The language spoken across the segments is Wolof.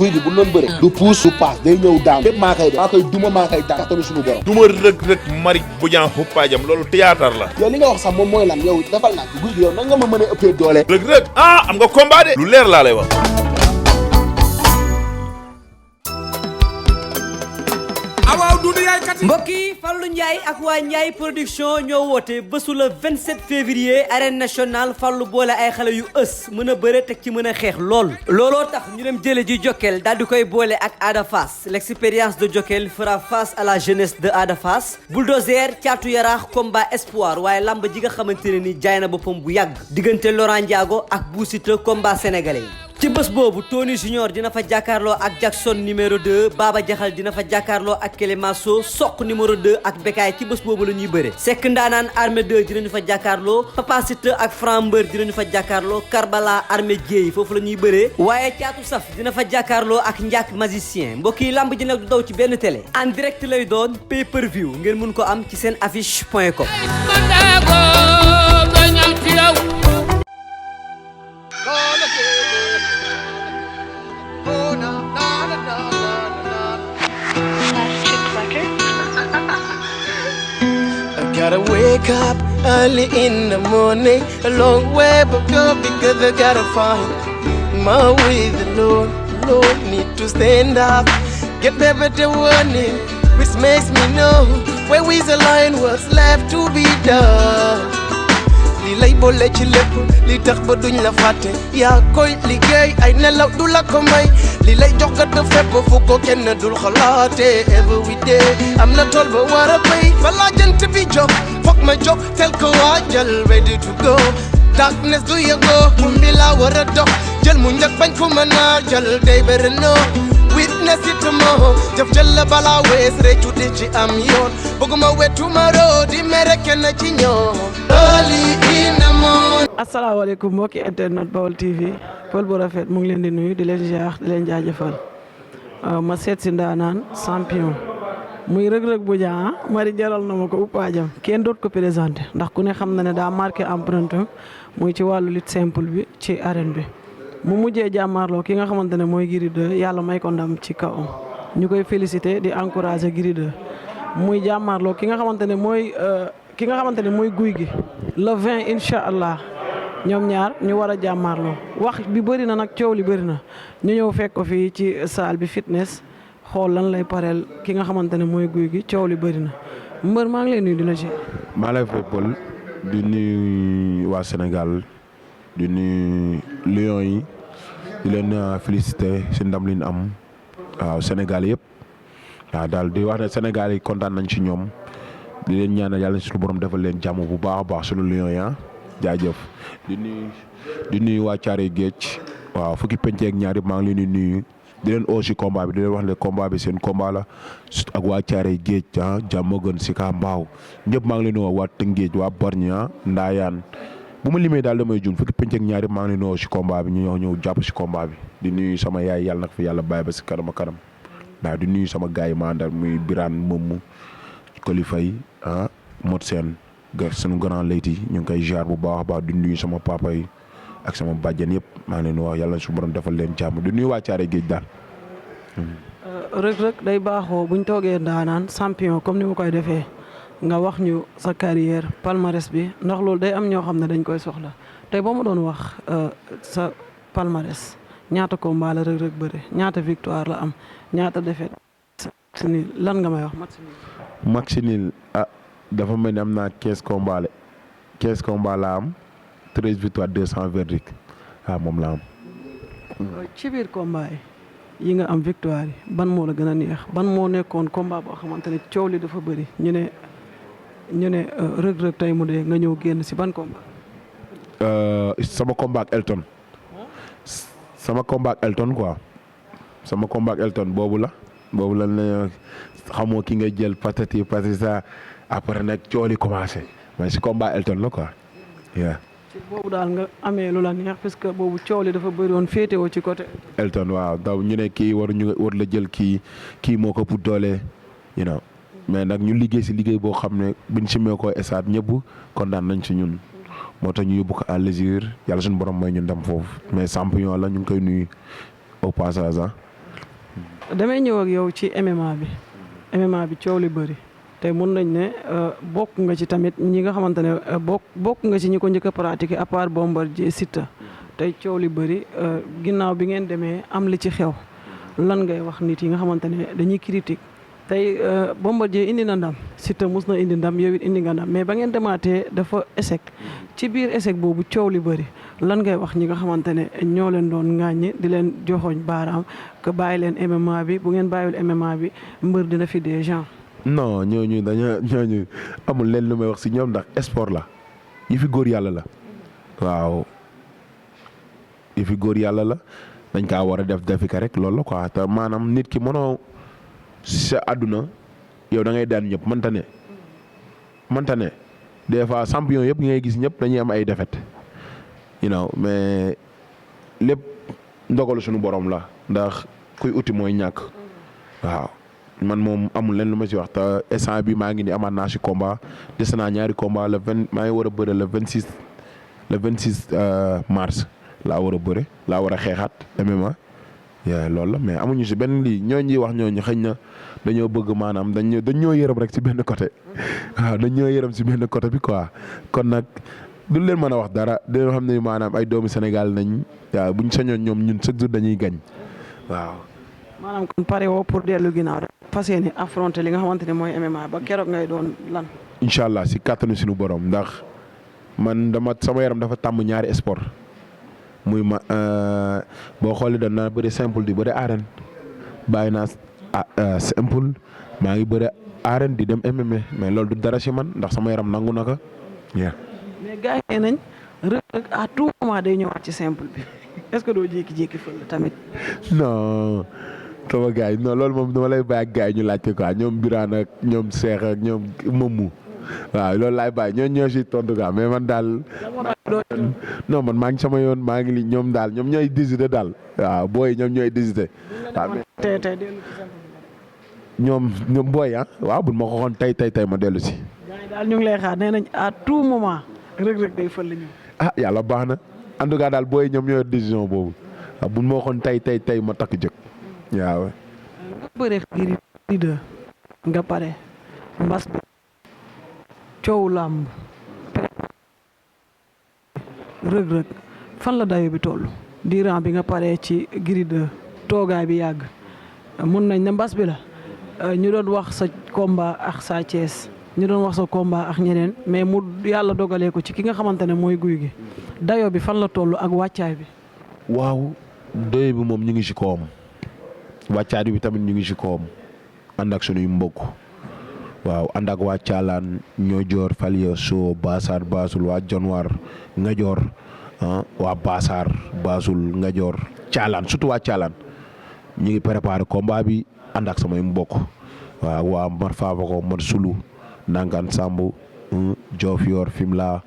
guy gi bu doon bëre du puus du paas day ñëw daan lépp maa koy def maa koy duma maa koy daan tamit suñu borom duma rëg mari bu ñaan xuppaajam loolu théâtre la yow li nga wax sax moom mooy lan yow defal naa guy gi yow nan nga ma mën a ëppee doole rëg am nga combat de lu leer laa lay wax mbokk yi Fallou Ndiaye ak waa Ndiaye production ñoo woote bésu le 27 février arène nationale Fallou boole ay xale yu ës mën a bëre teg ci mën a xeex looloo tax ñu dem jële ji Jokkel daal di koy boole ak Ada Fass l'expérience de Jokkel fera face à la jeunesse de Ada Fass bulldozer caatu yaraax combat espoir waaye lamb ji nga xamante ne ni jaay na boppam bu yàgg diggante Laurent Ndiago ak Bou Siteu combat sénégalais yi ci bés boobu Tony Junior dina fa jàkkaarloo ak Jackson numéro 2 Baba Jaxal dina fa jàkkaarloo ak Kelemaso Soq numéro 2 ak Bekaay ci bés boobu la ñuy bëre Seck Ndaanaan armée 2 dinañu fa jàkkaarloo Papa Siteu ak Franc Mbeur dinañu fa jàkkaarloo Karbala armée Dieye foofu la ñuy bëree waaye Caatu Saf dina fa jàkkaarloo ak Ndiak magicien mbokk yi lamb ji nag du daw ci benn télé en direct lay doon pay per view ngeen mun ko am ci seen affiche.com. Gotta wake up early in the morning, a long way but go because I gotta find my way. The Lord need to stand up, get better warning, which makes me know where is the line, what's left to be done. Li lay boole ci lépp li tax ba duñ la fàtte yaa koy liggéey ay nelaw du la ko may li lay jox gat ba fépp fu ko kenn dul xalaate every day am na tool ba war a béy balaa jant bi jóg foog ma jóg tel ko waajal ready to go darkness du yëgoo pour mi la war a dox jël mu njëkk bañ ko mën a jël day bëri no witness it tomorrow jëf jël la balaa wees réccu di ci am yoon bëgguma wetu maro di mere kenn ci ñoom early in the morning. asalaamaaleykum mbokki internet Baol TV Pël bu rafet mu ngi leen di nuyu di leen ziar di leen jaajëfal ma seet si ndaanaan champion muy rëg-rëg bu jaa mari jaral na ma ko uppaajam kenn doot ko présenté ndax ku ne xam na ne daa marqué empreinte muy ci wàllu lutte simple bi ci arène bi mu mujjee jàmmaarloo ki nga xamante ne mooy Gris 2 yàlla may ko ndam ci kawam ñu koy félicité di encouragé Gris 2 muy jàmmaarloo ki nga xamante ne mooy guy gi le 20 incha allah ñoom ñaar ñu war a jàmmaarloo wax bi bëri na nag coow li bëri na ñu ñëw fekk ko fii ci salle bi fitness xool lan lay pareel ki nga xamante ne mooy guy gi coow li bëri na mbër maa ngi lay nuyu di la ci. maa lay fay Pël di nuyu waa Sénégal di nuyu Lions yi di leen félicité si ndam li ñu am waaw Sénégal yëpp waaw daal di wax ne Sénégal yi kontaan nañ ci ñoom di leen ñaanal yàlla suñu borom defal leen jàmm bu baax a baax suñu Lions yi jaajëf di nuyu waa Thiaroye Géej waaw fukki penc ak ñaar yëpp maa ngi leen di nuyu di leen oo si combat bi di leen wax ne combat bi seen combat la ak waa Thiaroye Géej jàmm gën si ka mbaaw ñëpp maa ngi leen di woo waa Tëngéej waa Bargny Ndaayaan bu ma limee daal damay jum fukki penc ak ñaar yëpp maa ngi leen di woo si combat bi ñu ñëw jàpp si combat bi di nuyu sama yaay yàlla nag fi yàlla bàyyi ba si kanam kanam waaw di nuyu sama gars yi ma àndal muy Birane Momu Kolifay Mot Seen sunu grand layti ñu ngi koy ziar bu baax a baax di nuyu sama papa yi ak sama bàjjen yëpp maa ngi leen di wax yàlla su borom defal leen jàmm di nuyu waa Thiaroye Géej daal. rëg-rëg day baaxoo buñ toogee ndaanaan champion comme ni ma koy defee nga wax ñu sa carrière palmarès bi ndax loolu day am ñoo xam ne dañ koy soxla tey boo ma doon wax sa palmarès ñaata combat la rëg-rëg bëre ñaata victoire la am ñaata défaite ni lan nga may wax match nul dafa mel ni am naa 15 combats la am 13 victoires 200 verdict moom la am. ci biir combat yi nga am victoire yi ban moo la gën a neex ban moo nekkoon combat boo xamante ne coow li dafa bëri ñu ne rëg-rëg tey mu dee nga ñëw génn si ban combat. sama combat ak Elton. sama combat ak Elton quoi. sama combat ak Elton boobu la ne xamoo ki nga jël patati patata après nag coow li commencé mais si combat Elton la quoi. ci boobu daal nga amee lu la neex parce que boobu coow li dafa bëri woon féetewoo ci côté. Elton waaw daw ñu ne kii war la jël kii moo ko pour doole mais nag ñu liggéey si liggéey boo xam ne biñ simee ko esaat ñëpp kontaan nañ si ñun moo tax ñu yóbbu ko à légère yàlla suñu borom mooy ñu ndam foofu mais champion la ñu ngi koy nuyu au passage damay ñëw ak yow ci MMA bi coow li bëri tey mun nañ ne bokk nga ci tamit ñi nga xamante ne bokk nga ci ñi ko njëkk a pratiquer à part Bombardier Siteu tey coow li bëri ginnaaw bi ngeen demee am li ci xew lan ngay wax nit yi nga xamante ne dañuy critique tey Bombardier indi na ndam Siteu mus na indi ndam yow it indi nga ndam mais ba ngeen demaatee dafa échec ci biir échec boobu coow li bëri lan ngay wax ñi nga xamante ne ñoo leen doon ŋàññi di leen joxoñ baaraam que bàyyi leen MMA bi bu ngeen bàyyiwul MMA bi mbër dina fi des gens. non ñooñu amul leen lu may wax si ñoom ndax sport la yi fi góor yàlla la waaw yi fi góor yàlla la dañ kaa war a defi ka rek loolu la quoi te maanaam nit ki mënoo sa àdduna yow da ngay daan ñëpp mënta ne des fois champion yëpp ngay gis ñëpp dañuy am ay défaite mais lépp ndogalu suñu borom la ndax kuy uti mooy ñàkk waaw man moom amul leen lu ma si wax te instant bi maa ngi ni amaat naa si combat des naa ñaari combat maa ngi war a bëre le 26 mars laa war a bëre laa war a xeexaat MMA loolu la mais amuñu si benn lii ñooñu wax ñooñu xëy na dañoo bëgg maanaam dañ ñoo yërëm rek si benn côté waaw dañ ñoo yërëm si benn côté bi quoi kon nag duñ leen mën a wax dara dañoo xam ne maanaam ay doomu Sénégal nañ waaw buñ sañoon ñoom ñun chaque jour dañuy gañ waaw. maanaam kon pare woo pour dellu ginnaaw rek fas yéene affronter li nga xamante ne mooy MMA ba keroog ngay doon lan. incha allah si kàttanu suñu borom ndax man sama yaram dafa tàmm ñaari sport muy boo xoolee dañ naa bëri simple di bëri arène bàyyi naa simple maa ngi bëri arène di dem MMA mais loolu du dara si man ndax sama yaram nangu na ko. mais gars yi nañ Reug Reug à tout moment day ñëwaat ci simple bi est-ce que doo jékki-jékki fël tamit. non sama gars yi non loolu moom dama lay bàyyi ak gars yi ñu laajte quoi ñoom Birane ak ñoom Cheikh ak ñoom Mamou waaw loolu laay bàyyi ñoo si tontu quoi mais man daal. non man maa ngi sama yoon maa ngi li ñoom daal ñoom ñooy décider daal waaw booy ñoom ñooy décider. waaw tey ñoom booy waaw buñ ma ko waxoon tey ma dellu si. gars yi daal ñu ngi lay xaar nee nañ à tout moment Reug Reug day fël ñu. yàlla baax na en tout cas daal booy ñoom ñooy décision boobu waaw buñ ma waxoon tey ma takk jëkk waaw. nga bëree Gris 2 nga pare mbas bi coow làmb Reug Reug fan la dayo bi toll diiran bi nga paree ci Gris 2 toogaay bi yàgg mun nañ ne mbas bi la ñu doon wax sa combat ak Sa Thiès ñu doon wax sa combat ak ñeneen mais mu yàlla dogalee ko ci ki nga xamante ne mooy Gouye Gui dayo bi fan la toll ak wàccaay bi. waaw dayo bi moom ñu ngi si kawam wàccaay bi tamit ñu ngi si kawam ànd ak sunuy mbokk waaw ànd ak waa Caalaan ñoo joor Falia Soo Baasaar Baasul waa Jonwaar Ngajoor waa Baasaar Baasul Ngajoor Caalaan surtout waa Caalaan ñu ngi préparé combat bi ànd ak samay mbokk waaw waa Mar Faafako Mar Sulu Ndangaan Samb Diofior Fimela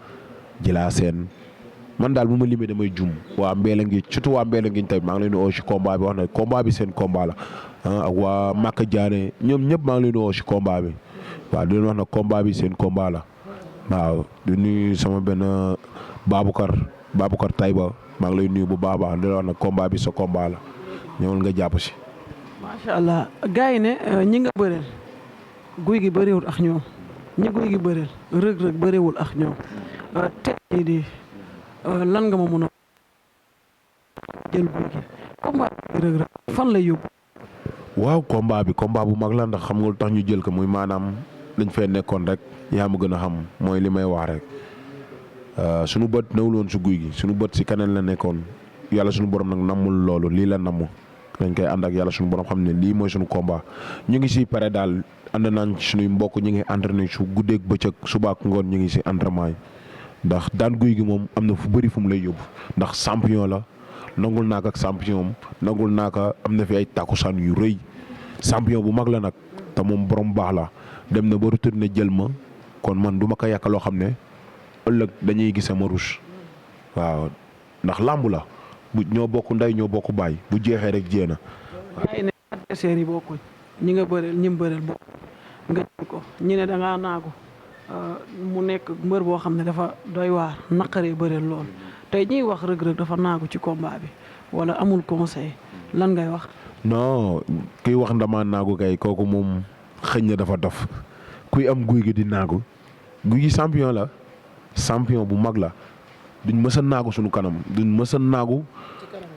Jila Seen man daal bu ma limee damay jum waa Mbeela ngi surtout waa Mbeela ngi tamit maa ngi leen di woo si combat bi wax na combat bi seen combat la ak waa Maka Diané ñoom ñëpp maa ngi leen di woo si combat bi waaw di leen wax na combat bi seen combat la waaw di nuyu sama benn Baboucar Taïba maa ngi lay nuyu bu baax a baax di leen wax na combat bi sa combat la ñëwal nga jàpp si. macha allah gars yi ne ñi nga bëreel Gouye Gui bëriwul ak ñoom ñi Gouye Gui bëreel Reug Reug bëriwul ak ñoom tey jii di lan nga ma mën a jël Gouye Gui combat bi Reug Reug fan lay yóbbu. waaw combat bu mag la ndax xam nga lu tax ñu jël ko muy maanaam dañ fee nekkoon rek yaa ma gën a xam mooy li may wax rek sunu bët newul woon su Gouye Gui sunu bët si keneen la nekkoon yàlla sunu borom nag nammul loolu lii la namm dañ koy ànd ak yàlla sunu borom xam ne lii mooy sunu combat ñu ngi si pare daal ànd naan sunuy mbokk ñu ngi entraîné su guddeeg bëccëg suba ak ngoon ñu ngi si entraînement yi ndax daan Gouye Gui moom am na fu bëri fu mu lay yóbbu ndax champion la nangul naa ko ak champion nangul naa ko am na fi ay takkusaan yu rëy champion bu mag la nag te moom borom baax la dem na ba retourné jël ma kon man du ma ko yàq loo xam ne ëllëg dañuy gis sama rouge waaw ndax làmb la bu ñoo bokk ndey ñoo bokk baay bu jeexee rek jéem a. waaw ne adversaire yi bokkuñ ñi nga bëreel ñi mu bëreel bokk nga jël ko ñi ne da ngaa naagu mu nekk mbër boo xam ne dafa doy waar naqaree bëreel lool tey ñiy wax Reug Reug dafa naagu ci combat bi wala amul conseil lan ngay wax. non kuy wax dama naagu kay kooku moom xëñ na dafa dof kuy am guy gi di naagu guy gi champion la champion bu mag la duñ mës a naagu suñu kanam duñ mës a naagu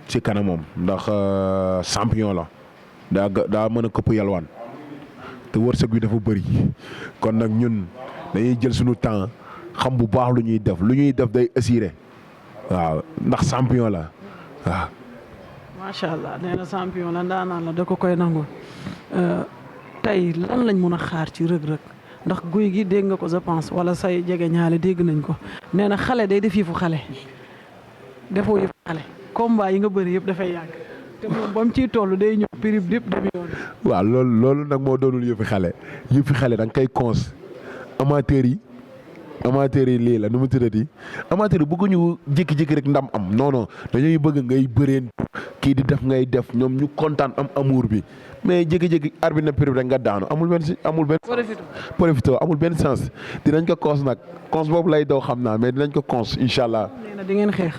ci kanamam ndax champion la daa mën a këpp yalwaan te wërsëg bi dafa bëri kon nag ñun dañuy jël suñu temps xam bu baax lu ñuy def day assuré waaw ndax champion la waaw. macha allah nee na champion la ndaanaan la da ko koy nangul tey lan lañ mun a xaar ci rëg-rëg ndax guy gi dégg nga ko je pense wala say jege ñaale dégg nañ ko nee na xale day def yëfu xale defoo yëfu xale combat yi nga bëri yëpp dafay yàgg te moom ba mu ciy toll day ñëw pirib lépp dem yoon. waaw loolu nag moo doonul yëfi xale da nga koy cons amateur yi lii la nu mu tuddati amateur yi bëgguñu jékki-jékki rek ndam am non dañuy bëgg ngay bëreen kii di def ngay def ñoom ñu kontaan am amour bi mais jékki-jékki arbitre na période rek nga daanu amul benn profito amul benn sens dinañ ko cons nag cons boobu lay daw xam naa mais dinañ ko cons incha allah. nee na di ngeen xeex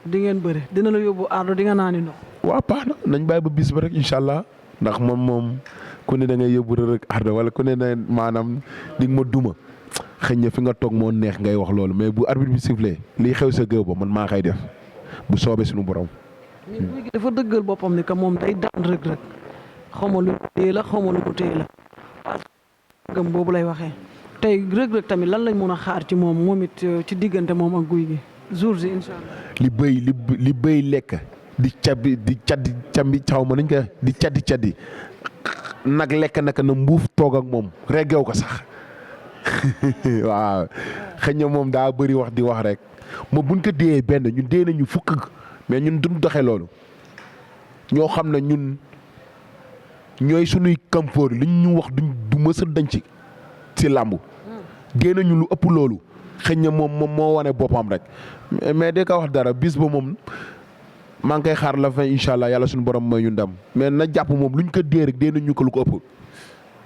di ngeen bëre dina la yóbbu ardo di nga naani ndox. waaw baax na nañ bàyyi ba bis ba rek incha allah ndax moom ku ne da ngay yóbbu rek ardo wala ku ne ne maanaam di nga ma duma xëy na fi nga toog moo neex ngay wax loolu mais bu arbitre bi sifflé liy xew sa géew ba man maa koy def bu soobee suñu borom. mais léegi dafa dëggal boppam ni que moom day daan rëg-rëg xaw ma lu mu téye la xaw ma lu mu téye la parce que gëm boobu lay waxee tey rëg-rëg tamit lan lañ mun a xaar ci moom it ci diggante moom ak guy gi jour ji incha allah. li bëy lekk di cambi xaw ma nañ ko di caddi nag lekk naka na mbuuf toog ak moom reggeew ko sax. waaw xëy na moom daa bëri wax di wax rek moom buñ ko déyee benn ñun dee nañu fukk mais ñun duñ doxee loolu ñoo xam ne ñun ñooy suñuy kamfoor liñ ñu wax du mës a denc ci làmb dee nañu lu ëpp loolu xëy na moom moo wane boppam rek mais de ko wax dara bis ba moom maa ngi koy xaar la fin incha allah yàlla suñu borom mooy ñu ndam mais na jàpp moom luñ ko dee rek dee nañu ko lu ko ëpp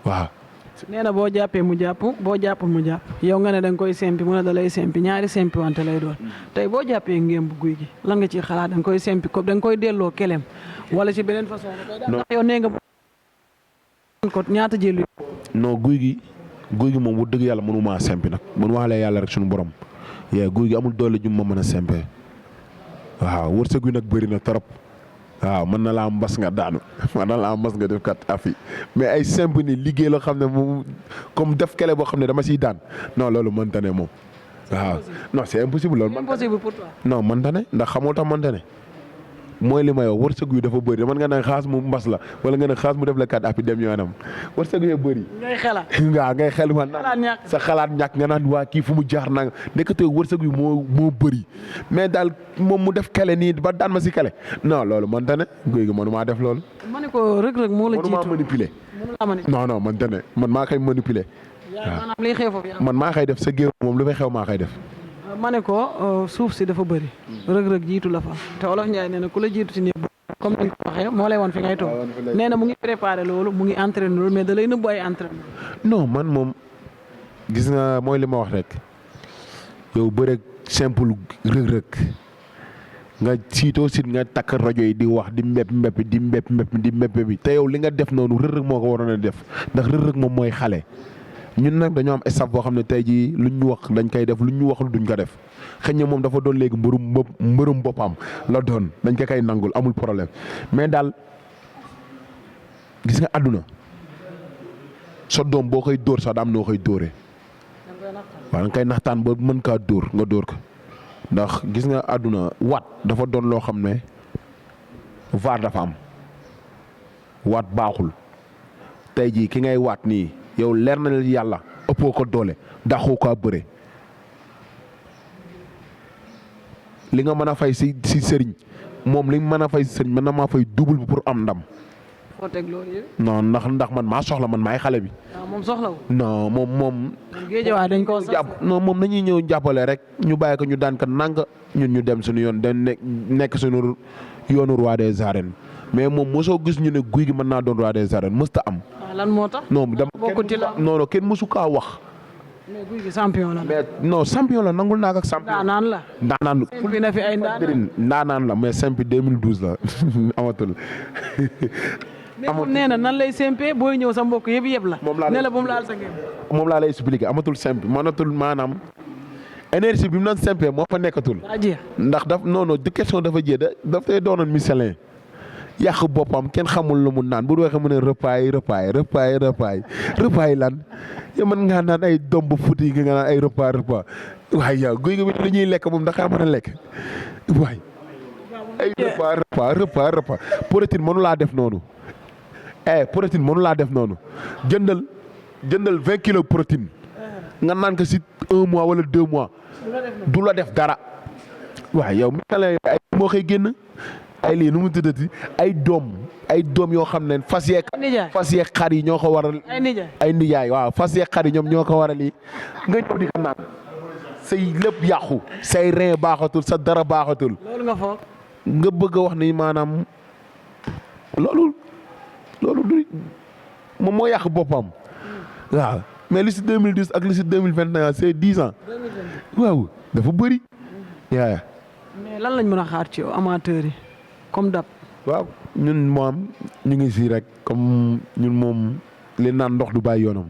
waaw. nee na boo jàppee mu jàpp boo jàppul mu jàpp yow nga ne da nga koy sempi mu ne da lay sempi ñaari sempi wante lay doon tey boo jàppee ngéem bu guy gi lan nga ciy xalaat da nga koy sempi ko da nga koy delloo kelem wala ci beneen façon ndax yow nee nga ko ñaata jël non guy gi moom bu dëgg yàlla mënumaa sempi nag mën waxalee yàlla rek suñu borom guy gi amul doole ju ma mën a sempee waaw wërsëg wi nag bëri na trop waaw mën na laa mbas nga daanu mën na laa mbas nga def kat afi mais ay simple ni liggéey loo xam ne moom comme def kele boo xam ne dama siy daan non loolu mënta ne moom waaw non c'est impossible loolu. impossible pour toi. non mënta ne ndax xamoo tax mënta ne mooy li may wax wërsëg yu dafa bëri mën nga ne xaas mu mbas la wala nga ne xaas mu def la kat afi dem yoonam wërsëg yu bëri. ngay xelaat waaw ngay xel man sa xalaat ñàkk nga naan waa kii fu mu jaar nang nekkatoo wërsëg yu moo bëri mais daal moom mu def kele nii ba daan ma si kele non loolu mënta ne guy gi mënumaa def loolu. ma ne ko rëg-rëg moo la jiitu mënumaa manipuler. non mënta ne man maa koy manipuler. maanaam liy xew foofu man maa koy def sa géew moom lu fay xew maa koy def. ma ne ko suuf si dafa bëri rëg-rëg jiitu la fa te Olof Njaay nee na ku la jiitu si néeg comme ni nga ko waxee moo lay woon fi ngay toog nee na mu ngi préparé loolu mu ngi entraîné loolu mais da lay nëbbu ay entraînement. non man moom gis nga mooy li ma wax rek yow bëreeg simple rëg-rëg nga siitoo sit nga takk rajo yi di wax di mbépp bi te yow li nga def noonu rëg-rëg moo ko waroon a def ndax rëg-rëg moom mooy xale. ñun nag dañoo am staff boo xam ne tey jii luñ ñu wax dañ koy def luñ ñu waxul duñ ko def xëy na moom dafa doon léegi mbërum boppam la doon dañ ko koy nangul amul problème mais daal gis nga àdduna sa doom boo koy dóor sax daam noo koy dóoree waaw da nga koy naxtaan ba mën kaa dóor nga dóor ko ndax gis nga àdduna waat dafa doon loo xam ne vaar dafa am waat baaxul tey jii ki ngay waat nii yow leer na leen yàlla ëppoo ko doole daxoo ko bëre li nga mën a fay si sëriñ moom li mën a fay si sëriñ mën na maa fay double bi pour am ndam. foo teg loolu yëpp. non ndax man maa soxla man maay xale bi. waaw moom soxlawul. non moom. géejewaay dañ koo jàpp non moom nañuy ñëw jàppale rek ñu bàyyi ko ñu daan ka nang ñun ñu dem suñu yoon dañ nekk suñu yoonu roi des arènes mais moom mosoo gis ñu ne guy gi mën naa doon roi des arènes mësta am. lan moo tax. non dama non kenn mësu kaa wax. mais guy gi champion la. mais non champion la nangul naa ko ak champion. ndaanaan la. ndaanaan fi na fi ay ndaanaan la mais simple 2012 la amatul. mais moom nee na nan lay sempee booy ñëw sa mbokk yëpp la. ne la bu mu laal sa ngeen. moom laa lay expliquer amatul simple mënatul maanaam énergie bi mu naan simple moo fa nekkatul. daa jeex ndax non du question dafa jeex daf tey doonoon miscelin yàq boppam kenn xamul lu mu naan bu waxee mu ne repas yi lan yow mën ngaa naan ay doom bu futi nga naan ay repas waaye yow guy gi li ñuy lekk moom ndax mën a lekk waay ay repas protéine mënu laa def noonu protéine mënu laa def noonu jëndal 20 kilos protéine nga naan ko si 1 mois wala 2 mois du la def dara waaye yow miscelin ay moo koy génn ay lii nu mu tuddati ay doom yoo xam ne fas yeeg xar yi ñoo ko waral ay nijaay waaw fas yeeg xar yi ñoom ñoo ko waral yi nga ñëw di ko naan say lépp yàqu say rein baaxatul sa dara baaxatul loolu nga foog nga bëgg a wax ni maanaam loolu du moom moo yàq boppam waaw mais li si 2010 ak li si 2021 c'est 10 ans waaw dafa bëri yaa mais lan lañ mën a xaar ci amateurs yi comme dab. waaw ñun moom ñu ngi si rek comme ñun moom li naan ndox du bàyyi yoonam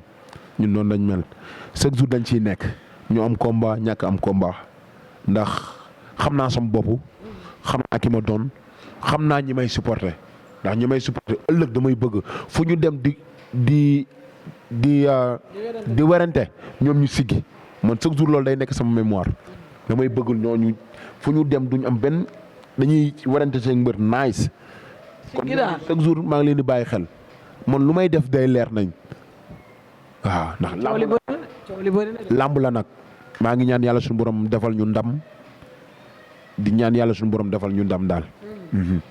ñun noonu lañ mel chaque jour dañ ciy nekk ñu am combat ñàkk am combat ndax xam naa sama bopp xam naa ki ma doon xam naa ñi may supporter ndax ñi may supporter ëllëg damay bëgg fu ñu dem di werante ñoom ñu siggi man chaque jour loolu day nekk sama mémoire damay bëgg ñooñu fu ñu dem duñ am benn. dañuy warante seen mbër nice kon chaque jour maa ngi leen di bàyyi xel man lu may def day leer nañ waaw ndax làmb la nag maa ngi ñaan yàlla suñu borom defal ñu ndam di ñaan yàlla suñu borom defal ñu ndam daal.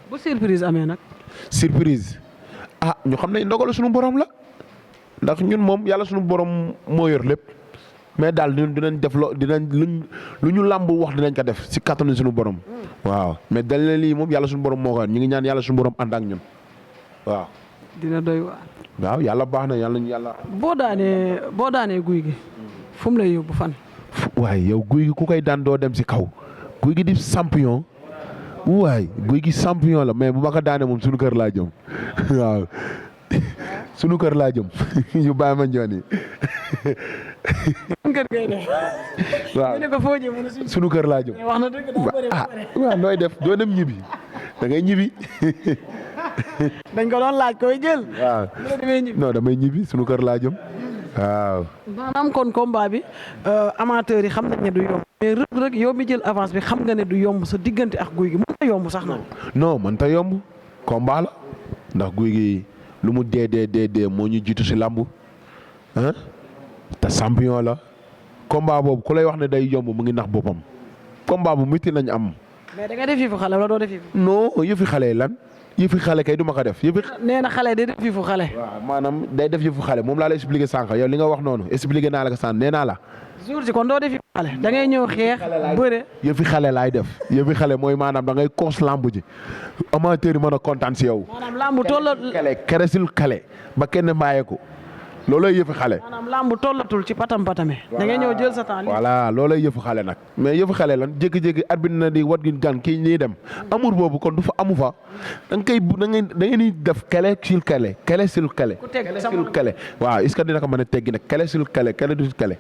bu surprise amee nag. surprise ñu xam ne ndogal suñu borom la ndax ñun moom yàlla suñu borom moo yor lépp mais daal dinañ def lu ñu làmb wax dinañ ko def si kattanu suñu borom. waaw mais dañ leen lii moom yàlla suñu borom moo ko ñu ngi ñaan yàlla suñu borom ànd ak ñun waaw. dina doy waar. waaw yàlla baax na yàlla nañu yàlla. boo daanee guy gi fu mu lay yóbbu fan. waaye yow guy gi ku koy daan doo dem si kaw guy gi di champion waaye guy gi champion la mais bu ma ko daanee moom suñu kër laa jëm waaw suñu kër laa jëm yu bàyyi ma njoon yi. waaw sunu kër laa jëm. wax na dëgg daa bëri waaw nooy def doo dem ñibbi da ngay ñibbi. dañ ko doon laaj koy jël. waaw non damay ñibbi sunu kër laa jëm waaw. maanaam kon combat bi amateurs yi xam nañ ne du yomb. mais Reug Reug yow mi jël avance bi xam nga ne du yomb sa diggante ak guy gi mën na yomb sax na. non mën ta yomb combat la ndax guy gi lu mu dee moo ñu jiitu si làmb te champion la combat boobu ku lay wax ne day yomb mu ngi nax boppam combat bu métti lañ am. mais da nga def yëfu xale wala doo def yëfu. non yëfi xale lan yëfi xale kay du ma ko def yëfi. nee na xale day def yëfu xale. waaw maanaam day def yëfu xale moom laa la expliqué sànq yow li nga wax noonu expliqué naa la ko sànq nee naa la. jour ci kon doo def yëfu xale da ngay ñëw xeex bëre. yëfi xale laay def yëfi xale mooy maanaam da ngay cons lamb ji amateur yi mën a kontaan si yow. maanaam lamb tolloo. keresil kale ba kenn mbaayeeku loolay yëfu xale. maanaam lamb tollatul ci patam patame. da ngay ñëw jël sa temps. voilà loolay yëfu xale nag. mais yëfu xale lan jékki-jékki arbitre na di wat gi gan kii ñuy dem. amour boobu kon du fa amu fa da nga koy da ngeen di def kele sil kele kele sil kele. ku teg sil kele waaw est-ce que dina ko mën a teggi nag kele sil kele kele du kele.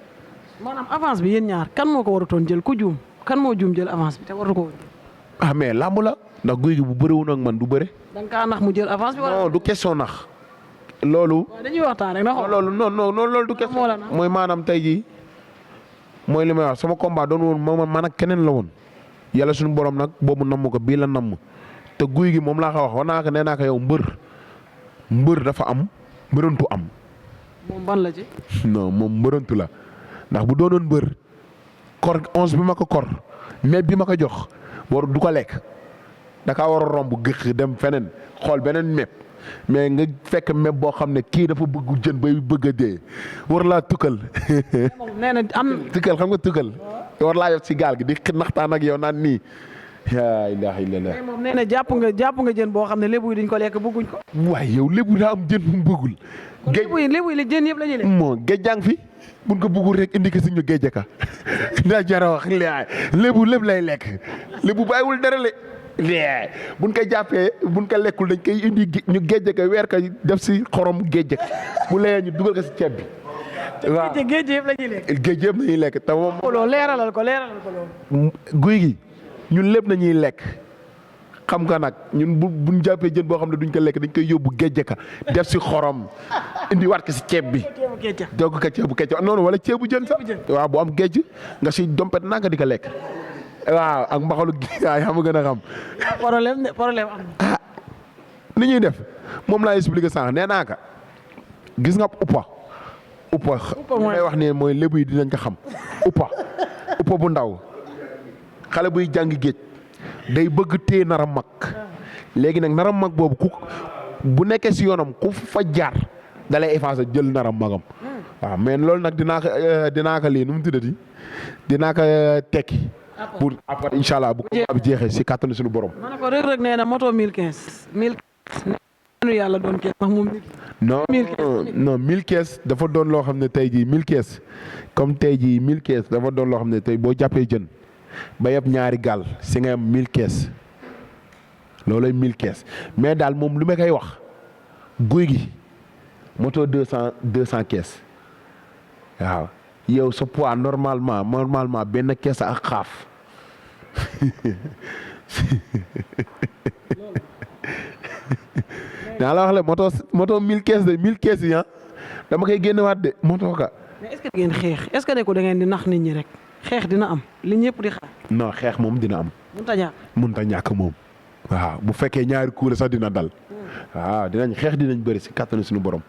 maanaam avance bi yéen ñaar kan moo ko warutoon jël ku juum kan moo juum jël avance bi te waru ko woon. mais lamb la ndax guy gi bu bëriwul ak man du bëre. da nga kaa nax mu jël avance bi wala. non du question nax. loolu. dañuy waxtaan rek na xool loolu non loolu du question mooy maanaam tey jii mooy li may wax sama combat doon woon man ak keneen la woon yàlla suñu borom nag boobu namm ko bii la namm te guy gi moom laa ko wax naa ko nee naa ko yow mbër dafa am mbërëntu am. moom ban la ci. non moom mbërëntu la ndax bu doonoon mbër kor 11 bi ma ko kor mais bi ma ko jox war du ko lekk da kaa war a romb gëq dem feneen xool beneen mepp. mais nga fekk même boo xam ne kii dafa bëgg jën bay bëgg a dee war laa tukkal. nee na am. tukkal xam nga tukkal. war laa yor si gaal gi di naxtaan ak yow naan nii. yaa ilaaha illallaah. moom nee na jàpp nga jën boo xam ne lébu yi duñ ko lekk bëgguñ ko. waaye yow lébu daa am jën bu mu bëggul. géej lébu yi jën yëpp la ñuy lekk. moo géej jàng fi buñ ko bëggul rek indi ko si ñu géej ka daa jar a wax lébu lépp lay lekk lébu bàyyiwul dara le buñ koy jàppee buñ ko lekkul dañ koy indi ñu géej ko weer ko def si xorom géej bu lee ñu dugal ko si ceeb bi. waaw géej yëpp la ñuy lekk. géej yëpp nañuy lekk te moom. loolu leeralal ko loolu. guy gi ñun lépp nañuy lekk xam nga nag ñun buñ jàppee jën boo xam ne duñ ko lekk dañ koy yóbbu géej ka def si xorom indi waat ko si ceeb bi. doog ko ceebu kecc noonu wala ceebu jën sax. waaw bu am géej nga si dompet naa nga di ko lekk. waaw ak mbaxalu yaa yaa ma gën a xam. problème am ah ni ñuy def moom laa expliqué sànq nee naa ka gis nga uppa mooy wax ne mooy lébu yi dinañ ko xam uppa bu ndaw xale buy jàng géej day bëgg téye naram mag léegi nag naram mag boobu ku bu nekkee si yoonam ku fa jaar da lay effacer jël naram magam waaw mais loolu nag dinaa ko lii nu mu tuddati dinaa ko tekki pour après incha allah bu ko bi jeexee si kàttanu suñu borom. ma ne ko Reug Reug nee na moto 1015 yàlla doon kees ndax moom. non 1000 kees dafa doon loo xam ne tey jii 1000 kees comme tey jii 1000 kees dafa doon loo xam ne tey boo jàppee jën ba yeb ñaari gaal si nga am 1000 kees loolay 1000 kees mais daal moom lu ma koy wax guy gi moto 200 kees waaw yow sa poids normalement benn kees ak xaaf. naa la wax le moto 1000 kees de 1000 kees yi dama koy génnewaat de moto ka. mais est-ce que da ngeen xeex est-ce que ne ko da ngeen di nax nit ñi rek xeex dina am li ñëpp di xaar. non xeex moom dina am. mënut a ñàkk moom. waaw bu fekkee ñaari kuule sax dina dal. waaw dinañ xeex dinañ bëri si kàttanu suñu borom.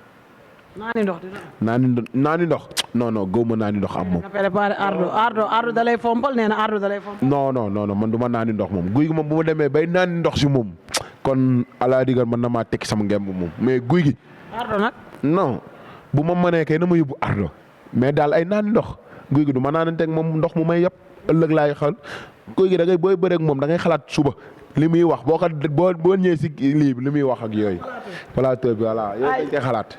naani ndox dina am. naani ndox non góob ma naani ndox am moom. nga préparé ardo da lay fompal nee na ardo da lay fompal. non man du ma naani ndox moom guy gi moom bu ma demee bay naani ndox si moom kon ala digal man na maa tekki sama ngemb moom mais guy gi. ardo nag. non bu ma mënee kay na ma yóbbu ardo mais daal ay naani ndox guy gi du ma naananteeg moom ndox mu may yëpp ëllëg laay xal guy gi da ngay booy bëreeg moom da ngay xalaat suba li muy wax boo ñëwee si lii li muy wax ak yooyu plateau bi voilà yooyu dañ koy xalaat.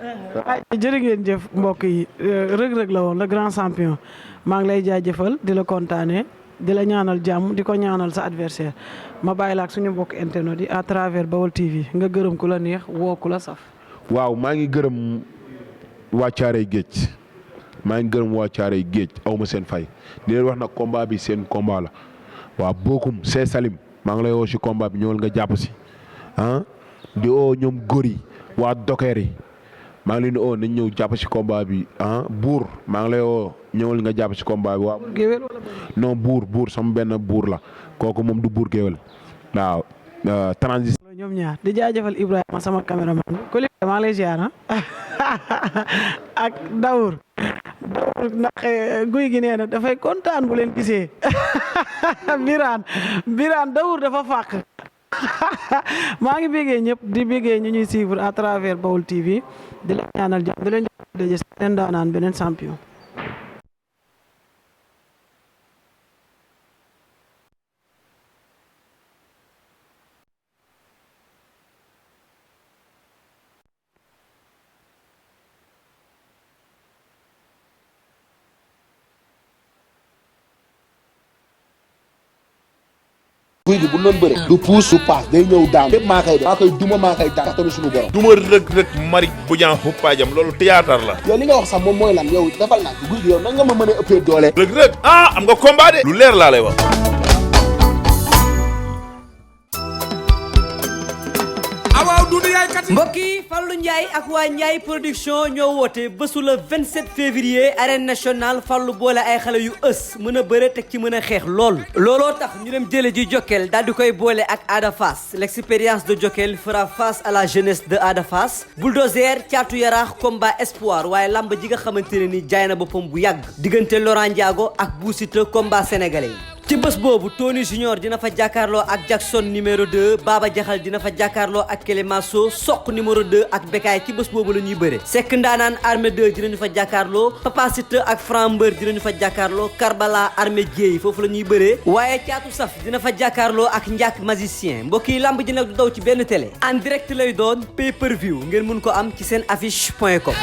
jërë ngeen jëf mbokk yi Reug Reug la woon le grand champion maa ngi lay jaajëfal di la kontaanee di la ñaanal jàmm di ko ñaanal sa adversaire ma bàyyi la ak suñu mbokk internet yi à travers Baol TV nga gërëm ku la neex woo ku la saf. waaw maa ngi gërëm waa Caaroy Géej aw ma seen fay di leen wax nag combat bi seen combat la waaw bokkum c'est Salim maa ngi lay woo si combat bi ñëwal nga jàpp si di oo ñoom góor yi waa dokeer yi maa ngi leen di oo nañ ñëw jàpp si combat bi buur maa ngi lay oo ñëwal nga jàpp si combat bi waaw. non buur sama benn buur la kooku moom du buur géwél waaw transition. ñoom ñaar di jaajëfal Ibrahima sama caméraman ko li maa ngi lay ziar ak Daour ndax guy gi nee na dafay kontaan bu leen gisee Birane Daour dafa fàq maa ngi béggee ñëpp di béggee ñu ñuy suivre à travers Baol TV di leen ñaanal jàmm di leen jox daje beneen daanaan beneen champion. guy gi bu doon bëre du puus su paas day ñëw daan lépp maa koy def maa koy duma maa koy daan tamit suñu borom duma Reug Mari Bodian xuppaajam loolu théâtre la. yow li nga wax sax moom mooy lan yow defal naa guy gi yow nan nga ma mën a ëppee doole. Reug am nga combat de. lu leer laa lay wax. mbokk yi Fallou Ndiaye ak waa Ndiaye production ñoo woote bésu le 27 février arène nationale Fallou boole ay xale yu ës mën a bëre teg ci mën a xeex lool. looloo tax ñu dem jële ji Jokkel daal di koy boole ak Ada Fass l'expérience de Jokkel fera face à la jeunesse de Ada Fass bulldozer caatu yaraax combat espoir waaye lamb ji nga xamante ne ni jaay na boppam bu yàgg diggante Laurent Ndiago ak Bou Siteu combat sénégalais yi. ci bés boobu Tony Junior dina fa jàkkaarloo ak Jackson numéro 2 Baba Jaxal dina fa jàkkaarloo ak Kelemaso Sok numéro 2 ak Bekaay ci bés boobu la ñuy bëre Seck Ndaanaan armée 2 dinañu fa jàkkaarloo Papa Siteu ak Franc Mbeur dinañu fa jàkkaarloo Karbala armée Dieye foofu la ñuy bëree waaye Caatu Saf dina fa jàkkaarloo ak Ndiak magicien mbokk yi lamb ji nag du daw ci benn télé en direct lay doon pay per view ngeen mun ko am ci seen affiche.com